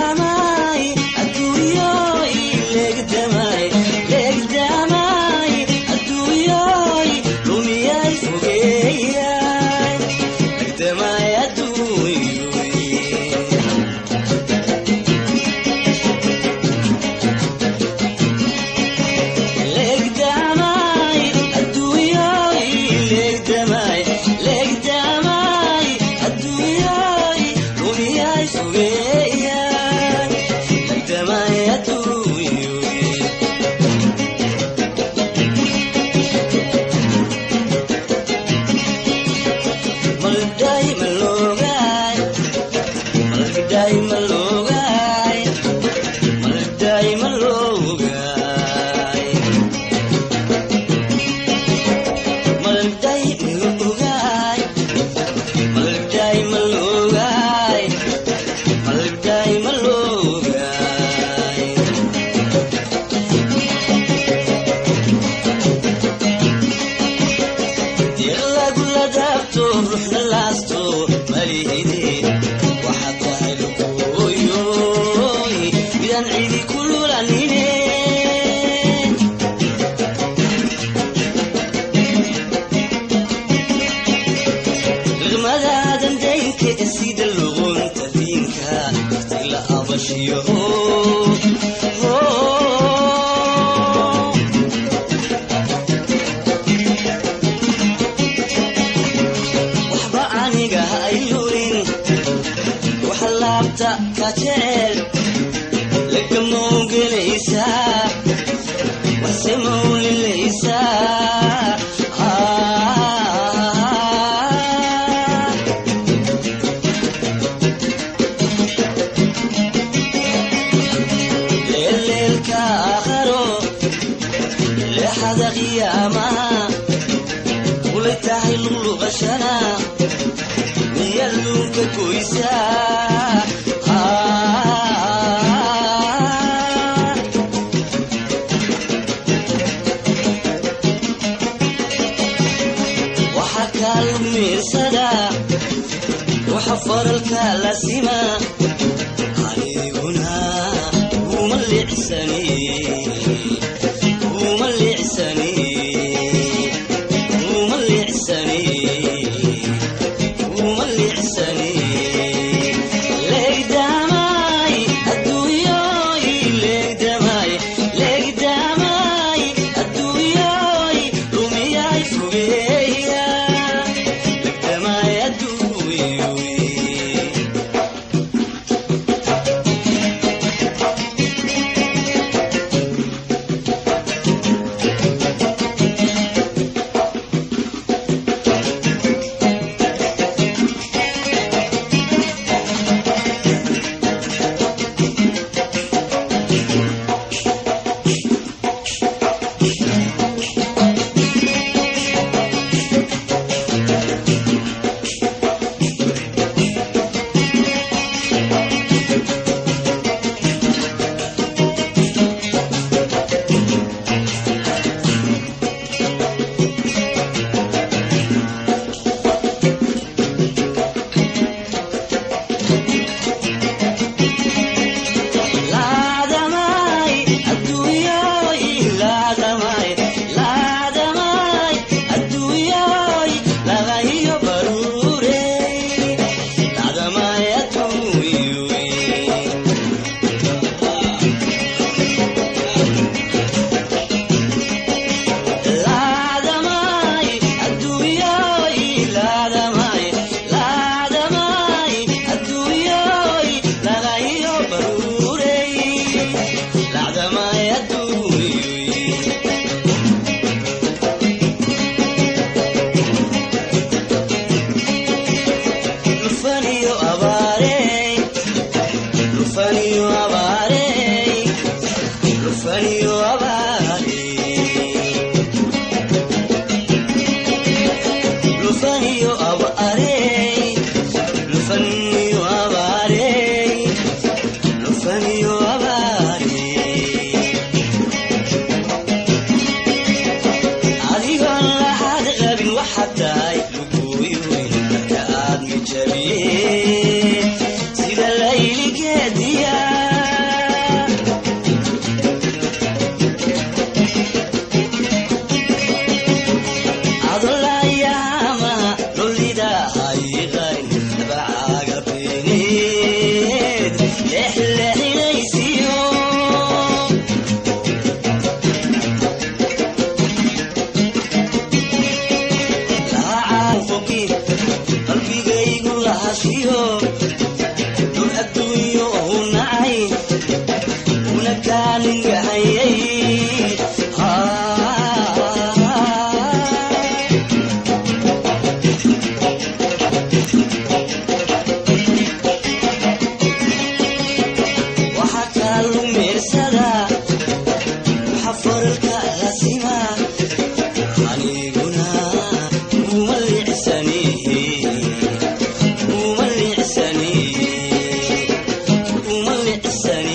Legdamay adduunyoy, legdamay, legdamay adduunyoy, lumiyay fogeeyay, legdamay adduunyoy. Legdamay adduunyoy, legdamay, legdamay adduunyoy, lumiyay fogeeyay, legdamay adduunyoy. Malday malogay, malday malogay, malday malogay, malday malogay, malday malogay, malday malogay. Deeqlagula daabto, ruuxna laasto malihide, waxaad tahay luqooyoy midaan cidi ku lulanine. Liqmadaadan daynka ee sida luqunta diinka waqti la abashiyo. Waxba aniga ha ilurin, waxa laabta ka jecel lagamowgelaysaa, waxse mawlilaysaa. Leeleelka aakharo, leexada qiyaamaha kulay tahay luqluqashana, miyaluunka goysaa? Waxa kaa lugmiirsada, waxa faralka la sima, aniguna kuma licsani, kuma licsani, kuma licsani, kuma licsani. Legdamay adduunyoy, legdamay, legdamay adduunyoy, lumiyay fogeeya, legdamay adduunyoy. Laadamay adduunyoy, laadamay, laadamay adduunyoy, lagahiyo baruurey, laadamay adduunyoy. Laadamay adduunyoy, laadamay, laadamay adduunyoy, lagahiyo baruurey, laadamay adduunyoy. Lufaniyo abaarey, lufaniyo abaarey, lufaniyo abaarey, lufaniyo abaarey, lufaniyo abaarey, lufaniyo abaarey. Adigoon laxad qabin waxaad tahay luguyoyn marka aad mijabiye sida layligeediya. Leexleexinaysiyo laacaan fogi qalbigaygu lahashiyo dhul adduunyo u nacay una kaalingahayay. Waxaa kaalu meersada, waxa faralka la sima, aniguna uma licsani, uma licsani, uma licsani.